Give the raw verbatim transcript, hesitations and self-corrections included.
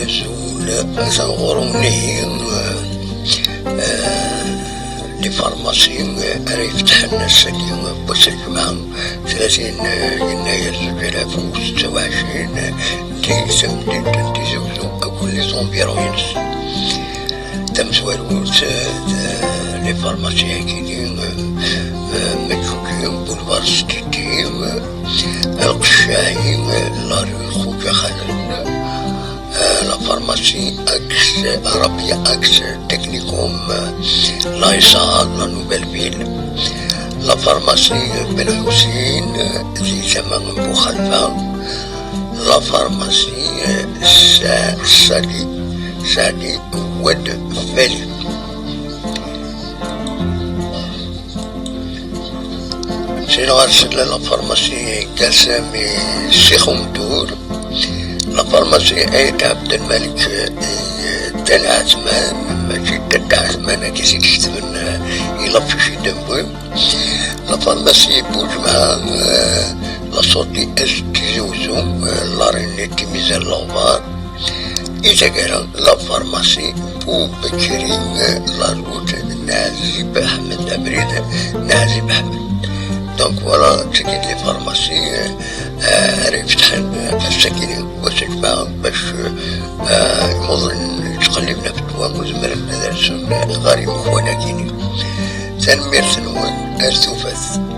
Azul, atan ɣur-wen ihi, eh, les pharmacies, eh, ara ifetḥen ass-agi n wass n lǧemɛa, tlata yennayer alef u setta u ɛecrin, di temdint n Tizi Uzzu akked les environs-ines. Tamezwarut, eh, les pharmacies-agi, eh, eh, Mekki, boulevard Sidi, eh, Lqeccaɛi, eh, la rue Xuja Xaled, eh, la pharmacie Axe, Rabia Axe, Technicum, eh, la Issa, la Nouvelle Ville, la pharmacie Ben Houssin, eh, di tama n Buxalfa, la pharmacie, eh, Sa-, Sali, Sali Wed Fali. Sɛiɣ ɣer-s la pharmacie Gassami Sixumdur, la pharmacie Aït Abdelmalek, eh, Tal Ɛetman, mačči Tal Ɛetman, akka i s-iketben, eh, i l'affiche i d-wwin. La pharmacie Boujma, eh, la sortie est Tizi Uzzu, eh, la rue Tizi Leɣbar. I taggara, la pharmacie Boubekri, eh, la route Nazib Ahmed, abrid Nazib Ahmed. Donc voilà, d tagi d les pharmacies, eh, eh, ara ifetḥen, eh, ass-agi, wass n lǧemɛa, bac, eh, imuḍnen yettqelliben ɣef ddwa, ur zemren ad rsun ɣer imukan-agi. Tanemmirt-nwen, ar tufat.